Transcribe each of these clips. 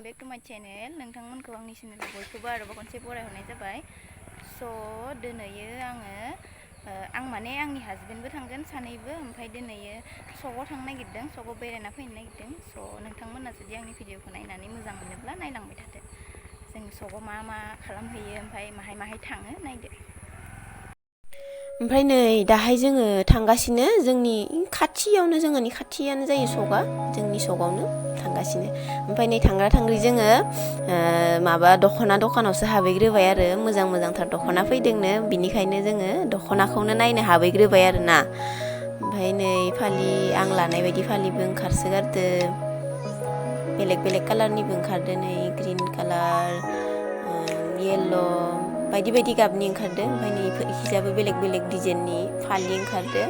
back to my channel. नोंथांमोनखौ आंनि चेनेलाव बयखौबो आरोबाव खनसे बरायहरनाय जाबाय। दिनैयो आं माने आंनि हासबेन्डबो थांगोन सानैबो, ओमफ्राय दिनैयो सगाव थांनो नागिरदों, सगाव बेरायना फैनो नागिरदों। नोंथांमोना जुदि आंनि भिडिअखौ नायनानै मोजां मोनोब्ला नायलांबाय थादो। जों सगाव मा मा खालामहैयो, ओमफ्राय माहाय थाङो नायदो। ओमफ्राय नै दाहाय जोङो थांगासिनो, जोंनि खाथियावनो, जोंहानि खाथियानो जायो सगा, जोंनि सगावनो थांगासिनो। ओमफ्राय नै थांग्रा जोङो माबा दख'ना दखानावसो हाबहैग्रोबाय आरो, मोजांथार दख'ना फैदोंनो, बिनिखायनो जोङो दख'नाखौनो नायनो हाबहैग्रोबाय आरो ना। ओमफ्राय नै फालि, आं लानाय बायदि फालिबो ओंखारसोगारदो, बेलेग कालारनिबो ओंखारदो, नै ग्रिन कालार, येल्ल' बायदि गाबनि ओंखारदो। ओमफ्राय नै इखिजाबो बेलेग डिजाइननि फालि ओंखारदो।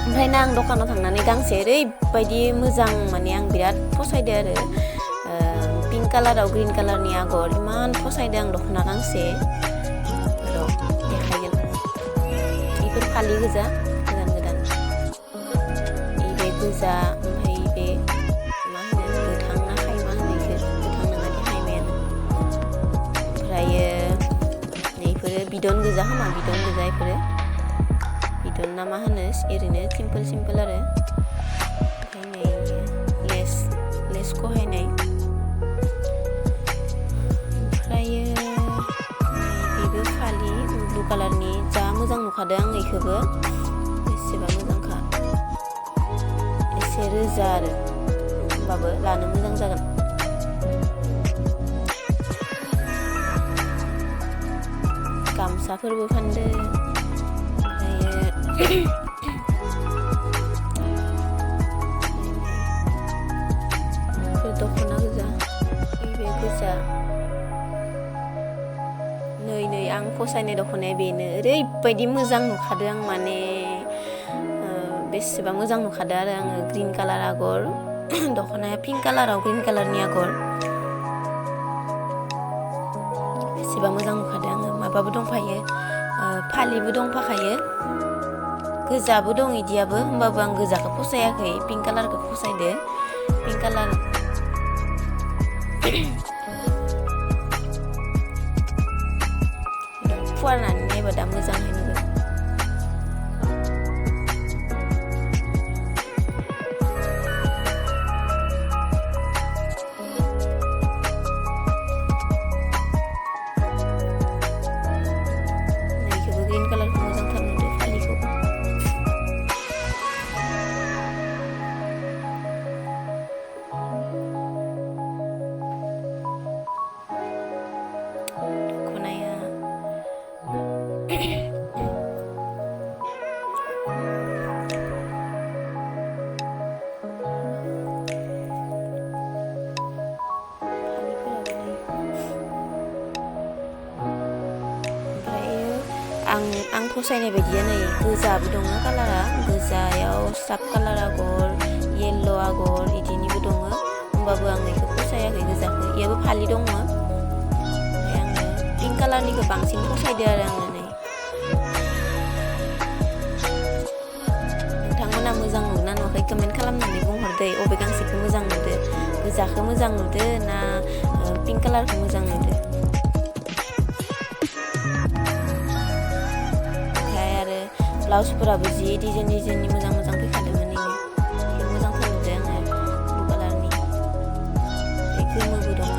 ओमफ्राय ना आं दखानाव थांनानै गांसे ओरैबायदि मोजां, माने आं बिराद फसायदो आरो, पिंक कालाराव ग्रिन कालारनि आगर, इमान फसायदो आं दख'ना गांसे। र' देखायगोन, बेफोर फालि गोजा, गोदान बे गोजा, ओमफ्राय बे मा होनो गोथां ना खायमा होनो, बेखौ गोथां नङा दे, खायमायानो। ओमफ्रायो इफोरो बिदन गोजा खोमा, बिदन गोजा, इफोरो बिदन ना मा होनो, ओरैनो सिम्पोल आरो। ओमफ्राय नै लेस खहायनाय, ओमफ्रायो बेबो फालि ब्लु कालारनि, जा मोजां नुखादों आं इखौबो, बेसेबा मोजांखा, एसे रोजा आरो, होमबाबो लानो मोजां जागोन। गामसाफोरबो फानदो, ओमफ्रायो दख'ना गोजा, बे गोजा। नै आं फसायनाय दख'नाया बेनो, ओरैबायदि मोजां नुखादों आं, माने बेसेबा मोजां नुखादों आरो आङो। ग्रिन कालार आगर, दख'नाया पिंक कालाराव ग्रिन कालारनि आगर, बेसेबा मोजां नुखादों आङो। माबाबो दंफायो, फालिबो दंफाखायो, गोजाबो दं इदियाबो, होमबाबो आं गोजाखौ फसायाखै, पिंक कालारखौ फसायदो। पिंक कालार फुवारनानै नायबा दा मोजांहै नुगोन। ग्रिन कालारखौ मोजांथार नुदो, फालिखौ। दख'नाया आं फसायनाय बायदिया नै गोजाबो दङ कालारा, गोजायाव स्राब कालार आगर, येल्ल' आगर इदिनिबो दङ, होमबाबो आं बेखौ फसायाखै, गोजाखौ। इयाबो फालि दङ, ओमफ्राय आङो पिंक कालारनिखौ बांसिन फसायदो आरो आङो। नै नोंथांमोना मोजां नुदोंना नुवाखै कमेन्ट खालामनानै बुंहरदो, अबे गांसेखौ मोजां नुदो, गोजाखौ मोजां नुदो ना पिंक कालारखौ मोजां नुदो। ब्लाउसफोराबो जि डिजाइननि मोजां फैखादोंमोन, बेखौ मोजांथार नुदों आङो, ब्लु कालारनि, गोमोबो दङ,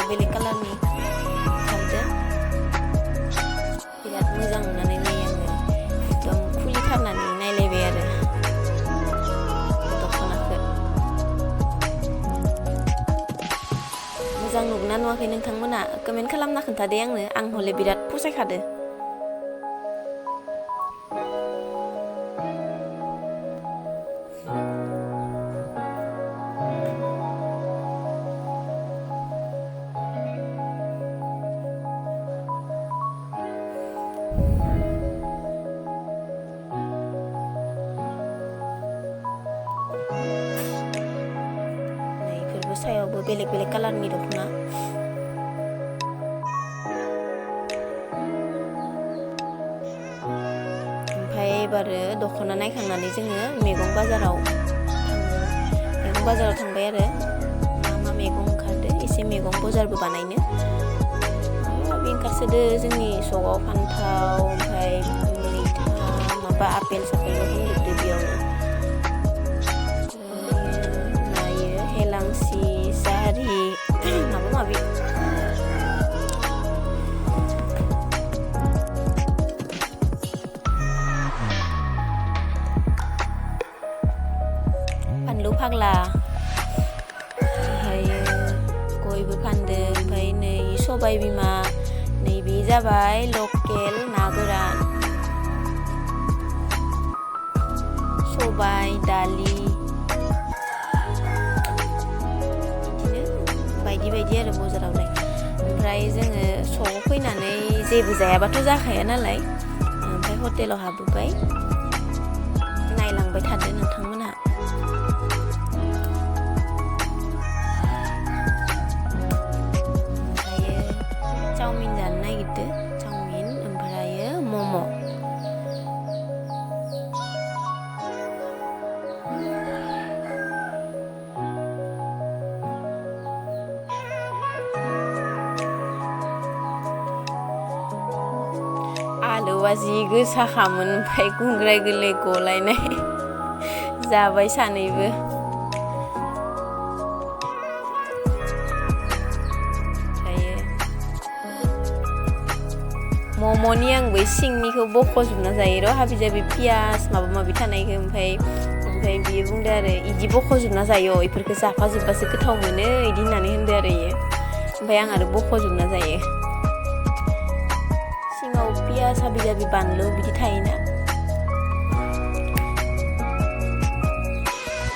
बेलेग कालारनि ओंखारदों। बिराद मोजां नुनानै नै आङो एकदम खुलिथारनानै नायलायबाय आरो दख'नाखौ। मोजां नुगोना नुवाखै नोंथांमोना कमेन्ट खालामना खोन्थादे आंनो, आं हले बिराद फसायखादो। सायावबो बेलेग कालारनि दख'ना, ओमफ्राय एबारो दख'ना नायखांनानै जोङो मैगं बाजाराव थांबाय आरो, मा मैगं बजारबो बानायनो माबा ओंखारसोदो जोंनि सगाव फान्थाव ओमफ्राय मैथा माबा आपेल सापेलबो होनजोबदो बेयावनो नायो हेलांसि जारि माबा माबि फानलु फाग्ला ओमफ्रायो गयबो फानदो ओमफ्राय नै सबाय बिमा नैबे जाबाय लकेल ना गोरान सबाय दालि बिदिनो बायदि बायदि आरो बाजारावलाय ओमफ्राय जोङो स'आव फैनानै जेबो जायाबाथ' जाखाया नालाय ओमफ्राय हटेलाव हाबबोबाय नायलांबाय थादो नोंथांमोनहा चाउमिन जानो नागिरदो चाउमिन ओमफ्रायो मम' आलुआ जि गोसाखामोन ओमफ्राय गुंग्राय गोरलै गलायनाय जाबाय सानैबो मम'नि आं बै सिंनिखौ बख'जोबना जायो र' हाबि जाबि पियास माबा माबि थानायखौ ओमफ्राय बियो बुंदो आरो इदि बख'जोबना जायो इफोरखौ जाफाजोबबासो गोथाव मोनो इदि होननानै होनदो आरो इयो ओमफ्राय आं आरो बख'जोबना जायो सिङाव पियास हाबि जाबि बानलु बिदि थायोना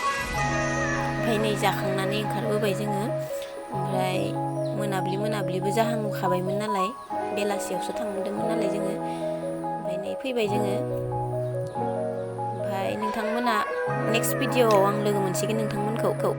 ओमफ्राय नै जाखांनानै ओंखारबोबाय जोङो ओमफ्राय मोनाब्लिबो जाहांखाबायमोन नालाय बेलासियावसो थांदोंमोन नालाय जोङो ओमफ्राय नै फैबाय जोङो ओमफ्राय नोंथांमोना नेक्स्ट भिडिअ'आव आं लोगो मोनसिगोन नोंथांमोनखौ